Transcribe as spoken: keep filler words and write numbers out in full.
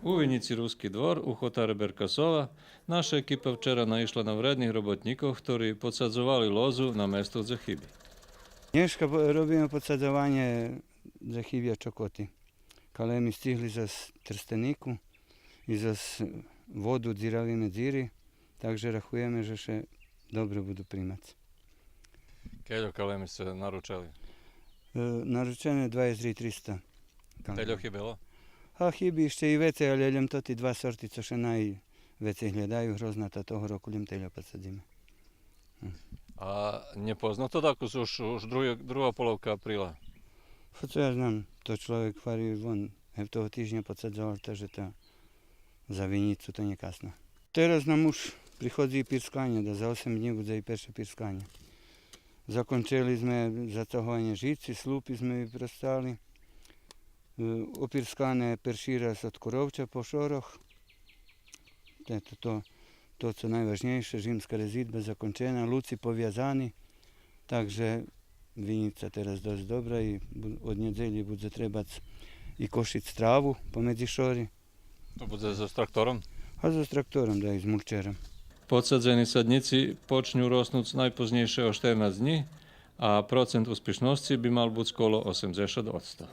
У винїци Руски двор у хотаре Беркасова наша екипа вчера наишла на вредних роботнїкох, хтори подсадзовали лозу на месту дзе хиби. Нєшка по-, робиме подсадзованє дзе хибя чокоти. Калеми стигли зоз Трстенику и зоз Воду дзиравиме дзири, так же рахуєме же ше добре буду примац. Кельо калеми сце наручели? Е, наручене двацец три триста калеми. Тельо хибело? А хиби ище и вецей, але лєм тоти два сорти цо ше найвецей глєдаю, грозната, того року лєм тельо подсадзиме. А нє познато дакус уж, уж друга, друга половка априла? Па цо я знам, то чловек гвари вон, гев того тижня подсадзовал, так же то за винїцу то нє касно. Тераз нам уж приходзи и пирсканє, да за осем днї будзе и перше пирсканє. Закончели зме зацагованє жици, слупи зме випростали. Е, опирскане перши раз од коровча по шорох. Ето то, то цо найважнєйше, жимска резидба закончена, луци повязани, так же винїца тераз досц добра и бу-, од нєдзелї будзе требац и кошиц траву помедзи шори. То будзе зоз трактором? А зоз трактором, да, и з мулчером. Подсадзени саднїци почню роснуц найпознєйше о штернац днї, а процент успишносци би мал буц коло осемдзешат одсто.